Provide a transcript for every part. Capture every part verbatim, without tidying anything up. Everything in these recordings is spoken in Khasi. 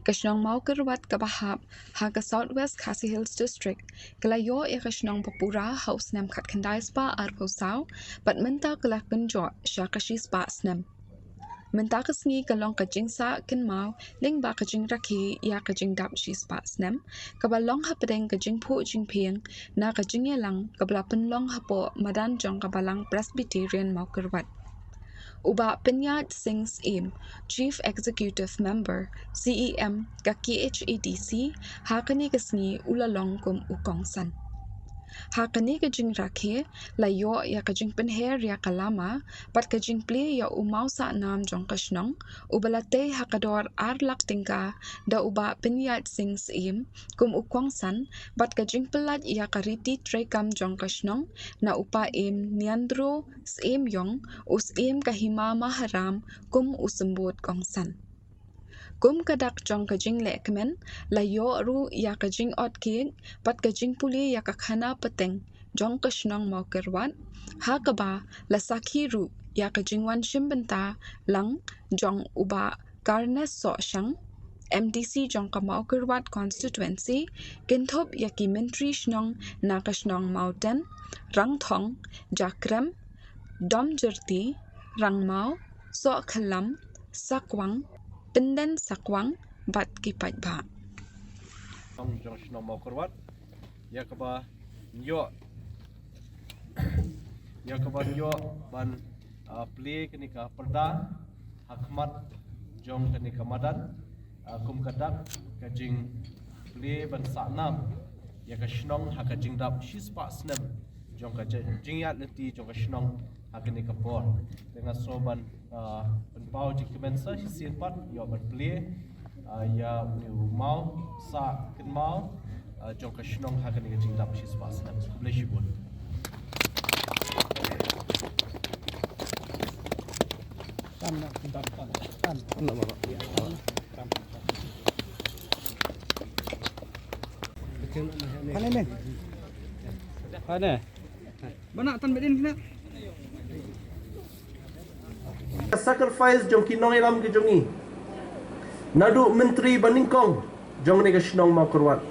Ka shnong Mawkyrwat kaba hap ha ka South West Khasi Hills District ka la ïoh ïa ka shnong ba pura ha u snem khatkhyndai spah arphew saw bad mynta ka la kynjoh sha ka shispah snem. Mynta ka sngi ka long ka jingsah kynmaw lyngba ka jingrakhe ïa ka jingdap shispah snem kaba long hapdeng ka jingphuh jingphieng na ka jingïalang kaba la pynlong hapoh madan jong ka Balang Presbyterian Mawkyrwat. U Bah Pynïaid Sing Syiem, Chief Executive Member, C E M, ka K H A D C, ha kane ka sngi u la long kum u kongsan. Ha kane ka jingrakhe la ïoh ïa ka jingpynher ïa ka lama bad ka jingplie ïa u mawsahnam jong ka shnong uba la tei ha ka dor ar lak tyngka da u Bah Pynïaid Sing Syiem kum u kongsan bad ka jingpyllait ïa ka riti treikam jong ka shnong na u Paiem Niandro Syiem Ïong, u Syiem ka Hima Maharam, kum u symbud kongsan. Kum ka dak jong ka jinglehkmen la ïoh ruh ïa ka jingot kiej bad ka jingpule ïa ka khana pateng jong ka shnong Mawkyrwat, ha kaba la sakhi ruh ïa ka jingwan shim bynta lang jong u Bah Carnes Sohshang, M D C jong ka Mawkyrwat Constituency, kynthup ïa ki myntri shnong na ka shnong Mawten, Rangthong, Jakrem, Domjyrti, Rangmaw, Sohkhyllam, Sakwang, Pynden Sakwang bad ki paidbah. Shnong jong shnong Mawkyrwat, ïa kaba ïoh ïa kaba ïoh ban, ah, plie kane ka pyrda ha khmat jong kane ka madan, ah, kum ka dak ka jingplie ban sahnam ïa ka shnong ha ka jingdap shispah snem jong ka jing-, jingïaid lynti jong ka shnong ha kane ka por. Te nga sngew ban, ah, pynpaw jingkmen sa shisien pat ïoh ban plie, ah, ïa une u mawsah kynmaw, ah, jong ka shnong ha kane ka jingdap shispah snem. Khublei shibun. Hane ne. Hane. Bana tan bedin kena. Ka sacrifice jong ki nongïalam ki jong ngi. Naduh myntri banyngkong jong kane ka shnong Mawkyrwat.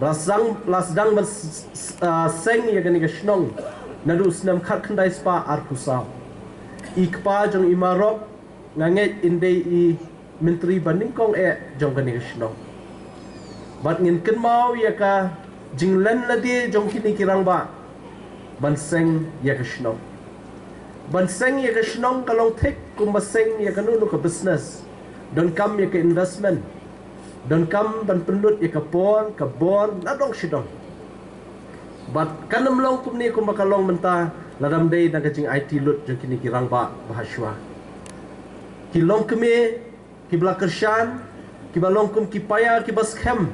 La sdang, la sdang ban s-, s-, ah, seng ïa kane ka shnong naduh snem khatkhyndai spah arphew saw. I kpa jong i Marok, nga ngeit in dei i myntri banyngkong eh jong kane ka shnong. Bad ngin kynmaw ïa ka jinglen lade jong kine ki rangbah ban seng ïa ka shnong. Ban seng ïa ka shnong ka long thik kumba seng ïa kano kano ka business. Donkam ïa ka investment. Donkam ban pynlut ïa ka por, ka bor, nadong shadong. Bad kan ym long kumne kumba ka long mynta, lada ym dei na ka jingaiti lut jong kine ki rangbah ba ha shuwa. Ki longkmie, kiba la kyrshan, kiba long kum ki paia, kiba skhem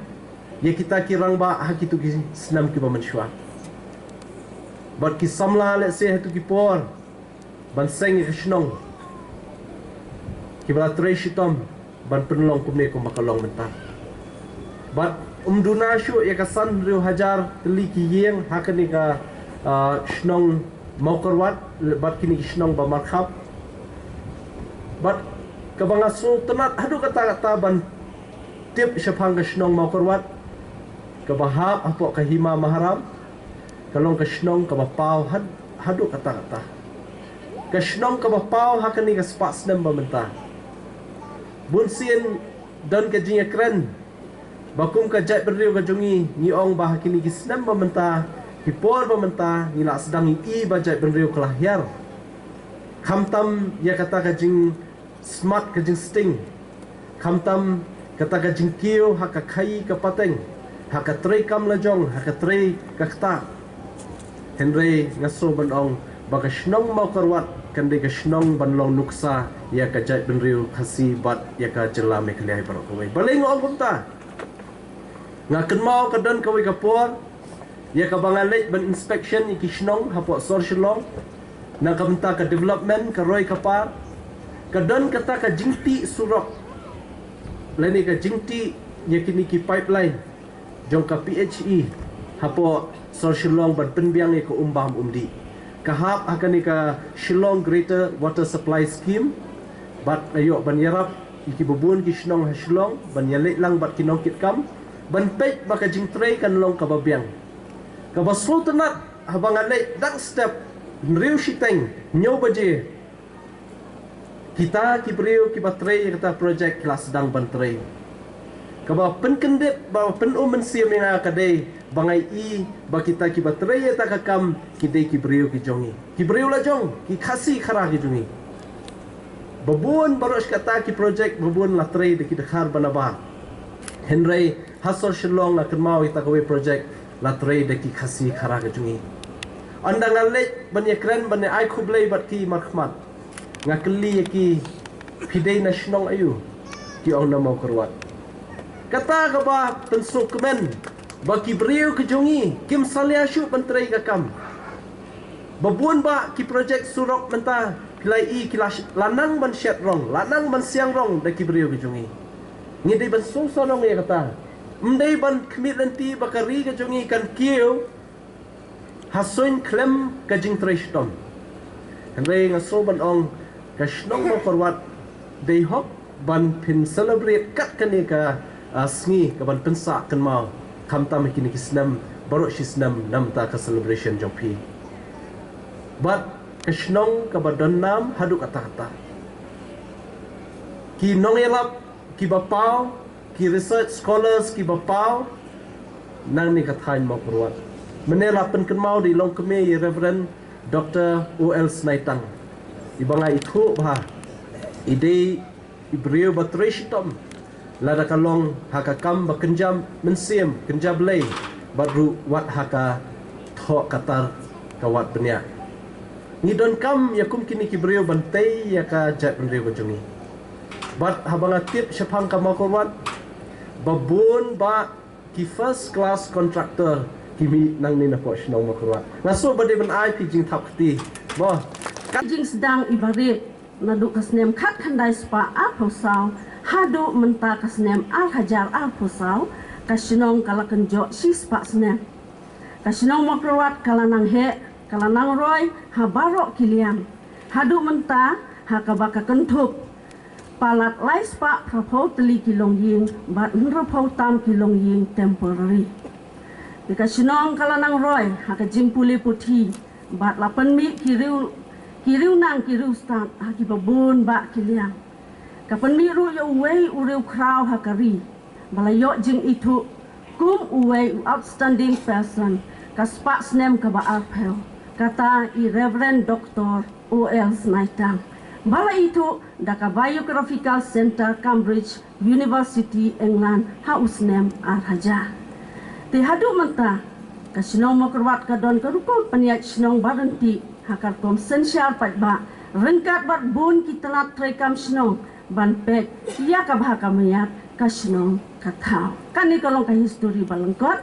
ïa kita ki rangbah ha kito ki snem kiba mynshuwa. Bad ki samla lehse ha kito ki por ban seng ïa ka shnong, kiba la trei shitom ban pynlong kumne kumba ka long mynta. Bad ym duna shuh ïa ka san hynriew hajar tylli ki ïing ha kane ka, ah, shnong Mawkyrwat bad kine ki shnong ba markhap. Bad kaba nga sngewtynnat haduh katta katta ban tip shaphang ka shnong Mawkyrwat, kaba hap hapoh ka Hima Maharam, ka long ka shnong kaba paw had-, haduh katta katta. Ka shnong kaba paw ha kane ka spah snem ba mynta. Bunsien don ka jingïakren ba kum ka jaitbynriew ka jong ngi, ngi ong ba ha kine ki snem ba mynta, ki por ba mynta, ngi la sdang ïohi ba jaitbynriew ka la hiar. Khamtam ïa kata ka jingsmat ka jingsting. Khamtam kata ka jingkiew ha ka khaii ka pateng, ha ka treikam lajong, ha ka trei ka ktah. Hynrei nga sngew ban ong ba ka shnong Mawkyrwat kan dei ka shnong ban long nuksa ïa ka jaitbynriew Khasi bad ïa ka jylla Meghalaya baroh kawei. Balei nga ong kumta? Nga kynmaw ka don kawei ka por ïa kaba nga leit ban inspection ïa ki shnong hapoh sor Shillong, na ka bynta ka development ka roi ka par, ka don kata ka jingtih surok lane ka jingtih ïa kine ki pipeline jong ka P H E hapoh sor Shillong ban pynbiang ïa ka um bam um dih. Ka hap ha kane ka Shillong Greater Water Supply Scheme, bad ïoh ban ïarap ïa kiba bun ki shnong ha Shillong ban ïaleit lang bad ki nongkitkam ban peit ba ka jingtrei kan long kaba biang. Kaba sngewtynnat, haba nga leit dang step hynriew shiteng, hynñiew baje, kita ki briew kiba trei ïa kata projek ki la sdang ban trei. Kaba pynkyndit, ba pynum mynsiem ïa nga ka dei ba nga i ba kita kiba trei ïa kata ka kam ki dei ki briew ki jong ngi, ki briew la jong, ki Khasi Khara ki jong ngi. Ba bun baroh shi katta ki projek ba bun la trei da ki dkhar bad nabar. Hynrei ha sor Shillong nga kynmaw ïa kata kawei projek la trei da ki Khasi Khara ki jong ngi. Ynda nga leit ban ïakren ban ïa ai khublei bad ki markhmat, nga kylli ïa ki, phi dei na shnong aïu? Ki ong na Mawkyrwat. Kata kaba pynsngewkmen ba ki briew ki jong ngi kim salia shuh ban trei ka kam. Ba bun ba ki projek surok mynta ki la i ki la, la nang ban shet rong, la nang ban siang rong da ki briew ki jong ngi. Ngi dei ban sngewsarong ïa kata. Ym dei ban khmih lynti ba ka ri ka jong ngi kan kiew ha suiñ khlem ka jingtrei shitom. Hynrei nga sngew ban ong ka shnong Mawkyrwat dei hok ban phin celebrate kat kane ka, ah, sngi kaban pynsah kynmaw khamtam ha kine ki snem baroh shi snem namar ka celebration jong phi. Bad ka shnong kaba don nam haduh katta katta. Ki nongïalap kiba paw, ki research scholars kiba paw nangne ka thaiñ Mawkyrwat. Mynne la pynkynmaw da i longkmie i Reverend Doktor O L Snaitang, iba nga ithuh ba i dei i briew ba trei shitom, lada ka long ha ka kam ba kynja mynsiem, kynja Blei, bad ruh wat ha ka thoh ka tar ka wad bniah. Ngi donkam ïa kum kine ki briew ban tei ïa ka jaitbynriew ka jong ngi. Bad haba nga tip shaphang ka Mawkyrwat, ba bun ba ki first class contractor ki mih nangne napoh shnong Mawkyrwat. Nga sngew ba dei ban ai phi jingthap kti. Mo, ka jingsdang iba rit naduh ka snem khatkhyndai spah arphew saw haduh mynta ka snem ar hajar arphew saw, ka shnong ka la kynjoh shispah snem. Ka shnong Mawkyrwat ka la nang heh, ka la nang roi ha baroh ki liang. Haduh mynta ha kaba ka kynthup palat lai spah phraphew tylli ki longïing bad hynriewphew tam ki longïing temporary. Te ka shnong ka la nang roi ha ka jingpule puthi bad la pynmih ki riew, ki riew nang ki riew stad ha kiba bun bah ki liang. Ka pynmih ruh ïa uwei u riewkhraw ha ka ri ba la ïoh jingithuh kum uwei u outstanding person ka spah snem kaba arphew, kata i Reverend Doktor O L Snaitang, ba la ithuh da ka Biographical Centre, Cambridge University, England, ha u snem ar hajar. Te haduh mynta ka shnong Mawkyrwat ka don ka rukom pynïaid shnong ba ryntih ha ka rukom synshar paidbah ryngkat bad bun ki tnat treikam shnong ban peit ïa ka bha ka maiat ka shnong ka thaw. Kane ka long ka histori ba lyngkot.